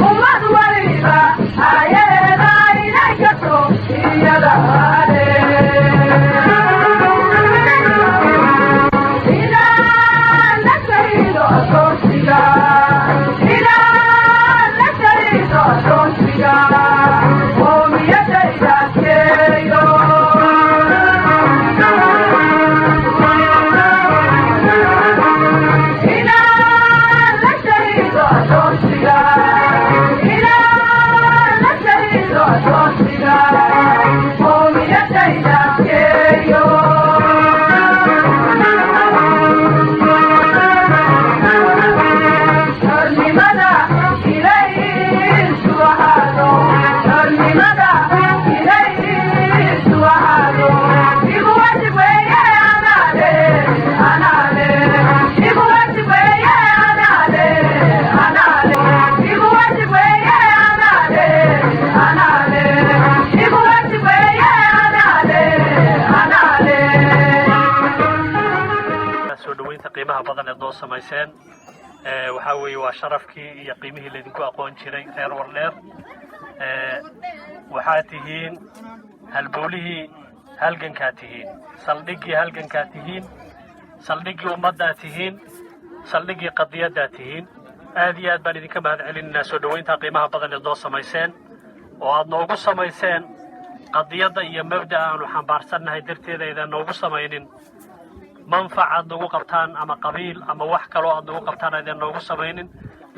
Ummad waliba ayadeeda inay karto iyada. Inaan la shahido adoonsiga, inaan la shahido adoonsiga, qoomiyadayda adkeeyo. Inaan la shahido adoonsiga, inaan la shahido adoonsiga, qoomiyadayda adkeeyo. Xornimada ilaysu ahaado, xornimada ilaysu ahaado, igu waajib weeye anaale, anaale, igu waajib weeye anaale, anaale, igu waajib weeye anaale, anaale, igu waajib weeye anaale, anaale. Soo dhoweynta qiimaha badan ee noo samayseen waxaa weeye waa sharafkii iyo qiimihii laydinku aqoon jiray reer Wardheer. Waxaa tihiin halbowlihii halgankaa tihiin, saldhiggii halgankaa tihiin, saldhiggii ummaddaa tihiin, saldhiggii qadiyaddaa tihiin. Aad iyo aad baan idinka mahad celinaynaa soo dhoweynta qiimaha badan ee noo samayseen oo aad noogu samayseen qadiyadda iyo mabda'a aanu xambaarsannahay darteeda, aydan noogu samaynin manfac aad nagu qabtaan ama qabiil ama wax kaloo aad nagu qabtaan aydan noogu samaynin,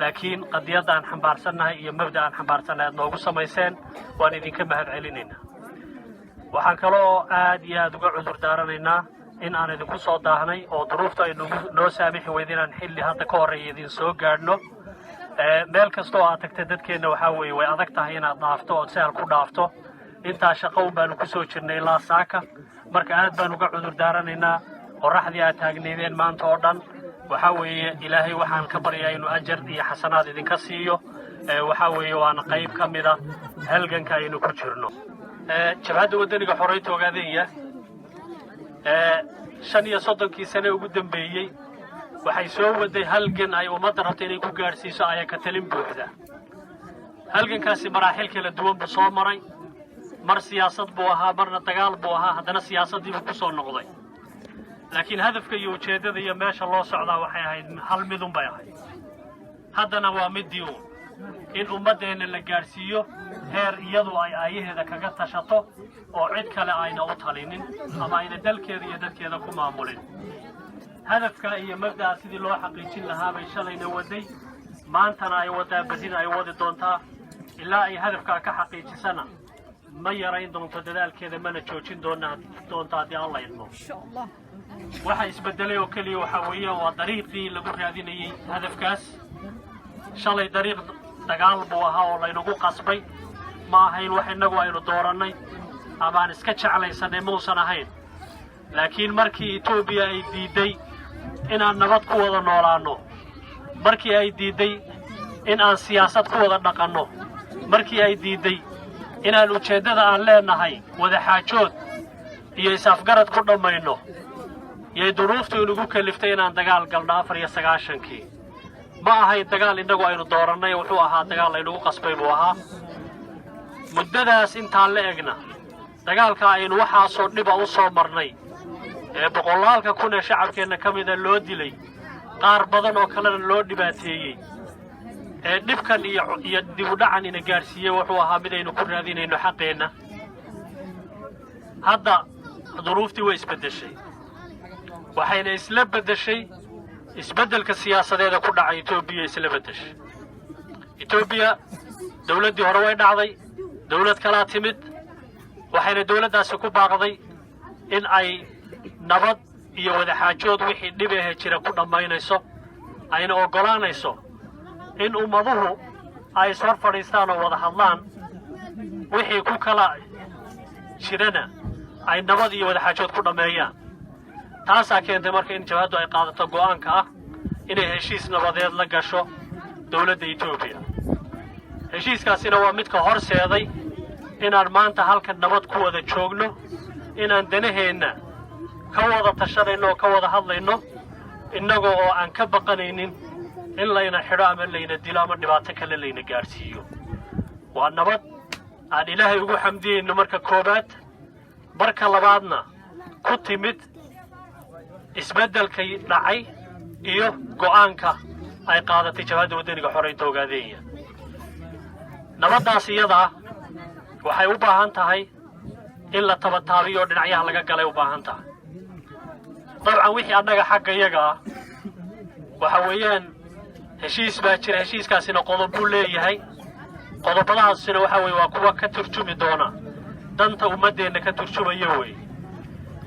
laakiin qadiyadda aan xambaarsannahay iyo mabda aan xambaarsannahay aad noogu samayseen. Waan idinka mahad celinaynaa. Waxaan kaloo aad iyo aad uga cudur daaranaynaa in aan idinku soo daahnay oo duruuftu ay nagu noo saamixi weyda inaan xilli hadda ka horreeya idin soo gaadhno. Meel kasta oo aad tagta dadkeenna waxaa weeye way adag tahay inaad dhaafto ood sahal ku dhaafto. Intaa shaqo un baanu ku soo jirnay ilaa saaka. Marka aad baan uga cudur daaranaynaa qorraxdii aad taagnaydeen maanta oo dhan. Waxaa weeye Ilaahay waxaan ka baryaa inuu ajar iyo xasanaad idinka siiyo. Waxaa weeye waana qayb ka mida halganka aynu ku jirno. Jabhadda Waddaniga Xoreynta Ogaadenya 35-kii sane ugu dambeeyey waxay soo waday halgan ay ummadda rabto inay ku gaadhsiiso ayaka talin buuxda. Halgankaasi maraaxil kala duwan buu soo maray. Mar siyaasad buu ahaa, marna dagaal buu ahaa, haddana siyaasaddiibuu ku soo noqday. Laakiin hadafka iyo ujeeddada iyo meesha loo socdaa waxay ahayd hal midun bay ahayd, haddana waa middii uun: in ummaddeenna la gaadhsiiyo heer iyadu ay aayaheeda kaga tashato oo cid kale ayna u talinin ama ayna dalkeeda iyo dadkeeda ku maamulin. Hadafka iyo mabda'a sidii loo xaqiijin lahaa bay shalayna waday, maantana ay waddaa, berrina ay wadi doontaa. Ilaa ay hadafkaa ka xaqiijisana ma yarayn doonto dadaalkeeda, mana joojin doonto haddii Alla idmo. Waxa isbedelay oo keliya waxaa weeyaan waa dariiqii lagu raadinayey hadafkaas. Shalay dariiq dagaal buu ahaa oo laynagu qasbay. Ma ahayn wax innagu aynu doorannay ama aan iska jeclaysanay, muusan ahayn. Laakiin markii Etoobiya ay diidday inaan nabad ku wada noolaanno, markii ay diidday in aan siyaasad ku wada dhaqanno, markii ay diidday inaan ujeeddada aan leennahay wadaxaajood iyo is-afgarad ku dhammayno, yay duruuftu inagu kaliftay inaan dagaal galno 94-kii. Ma ahayn dagaal innagu aynu doorannay, wuxuu ahaa dagaal laynagu qasbay buu ahaa. Muddadaas intaan la egna dagaalka aynu waxaasoo dhiba u soo marnay ee boqolaalka kun ee shacabkeenna ka mida loo dilay, qaar badan oo kalena loo dhibaateeyey, ee dhibkan iyo dibudhacan ina gaadhsiiyey, wuxuu ahaa mid aynu ku raadinayno xaqeenna. Hadda duruuftii way isbeddeshay, waxayna isla beddeshay isbeddelka siyaasadeeda ku dhacay Etoobiya. Isla beddeshay Etoobiya, dawladdii hore way dhacday, dawlad kalaa timid. Waxayna dawladdaasi ku baaqday in ay nabad iyo wadaxaajood wixii dhib ahe jira ku dhammaynayso, ayna oggolaanayso in ummaduhu ay ishor fadhiistaan oo wada hadlaan, wixii ku kala jirana ay nabad iyo wadaxaajood ku dhammeeyaan. Taasaa keentay marka in jabhaddu ay qaadato go'aanka ah inay heshiis nabadeed la gasho dawladda Etoobiya. Heshiiskaasina waa midka horseeday inaan maanta halkan nabad ku wada joogno, inaan danaheenna ka wada tashanayno oo ka wada hadlayno. Innagoo oo aan ka baqanaynin in layna xidho ama layna dilo ama dhibaato kale layna gaadhsiiyo. Waa nabad aan Ilaahay ugu xamdiyeyno marka koowaad, marka labaadna ku timid isbeddelkay dhacay iyo go'aanka ay qaadatay Jabhadda Waddaniga Xoraynta Ogaadeenya. Nabaddaas iyadaa waxay u baahan tahay in la tabataabiyo oo dhinacyaha laga galay u baahan tahay. Dabcan, wixii annaga xagga iyaga ah waxa weeyaan heshiis baa jira. Heshiiskaasina qodob buu leeyahay. Qodobadahaasina waxa weeye waa kuwa ka turjumi doona danta ummaddeenna ka turjumaya weeye.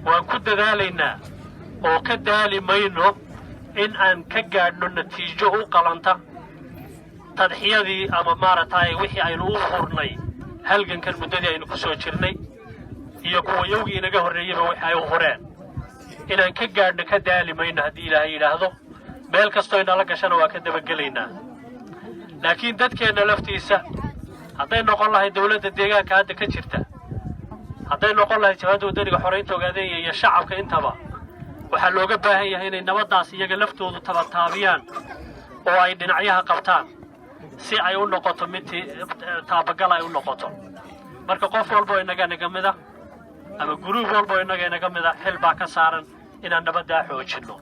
Waan ku dadaalaynaa oo ka daali mayno in aan ka gaadhno natiijo u qalanta tadxiyadii ama maaragtay wixii aynu u hurnay halgankan muddadii aynu ku soo jirnay iyo kuwa yowgii inaga horreeyeyba wixii ay u hureen inaan ka gaadhno ka daali mayno haddii Ilaahay yidhaahdo. Meel kastoo inala gashana waa ka dabagelaynaa. Laakiin dadkeenna laftiisa, hadday noqon lahayd dawladda deegaanka hadda ka jirta, hadday noqon lahayd Jabhadda Waddaniga Xoraynta Ogaadeenya iyo shacabka intaba, waxaa looga baahan yahay inay nabaddaas iyaga laftoodu tabataabiyaan oo ay dhinacyaha qabtaan si ay u noqoto mid taabagal ay u noqoto. Marka qof walbo innaga naga mid a ama guruub walbo innaga inaga mid a xil baa ka saaran inaan nabaddaa xoojinno.